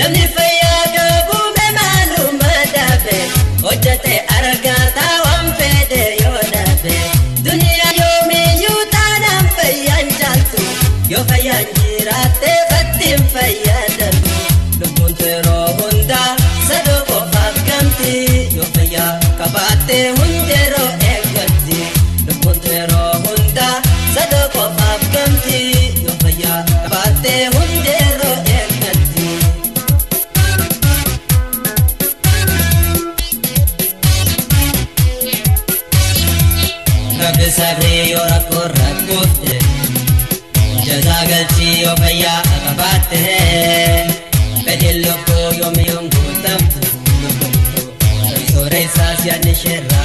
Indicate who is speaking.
Speaker 1: Namni fayyaa qabu maaluma dhabe hojjate argata waan fedhe yoo dhabe. Duniyaa yoomiyyuu taanaan fayyaan caaltu yoo fayyaan jiraatte fattiin fayyadamtu. Lubbuun yeroo hundaa sadoo qofaaf gamti yoo fayyaa qabaatte hundeeroo eeggatti. Lubbuun yeroo hundaa sadoo qofaaf gamti yoo fayyaa qabaatte hundeeroo eeggatti. Rabbi sabrii yoo rakkoo rakkoofte jazaa galchii yoo fayyaa qabaatte fedhiin lubbuu yoomiyyuun guutamtu soora isaas yaadni isheerraa.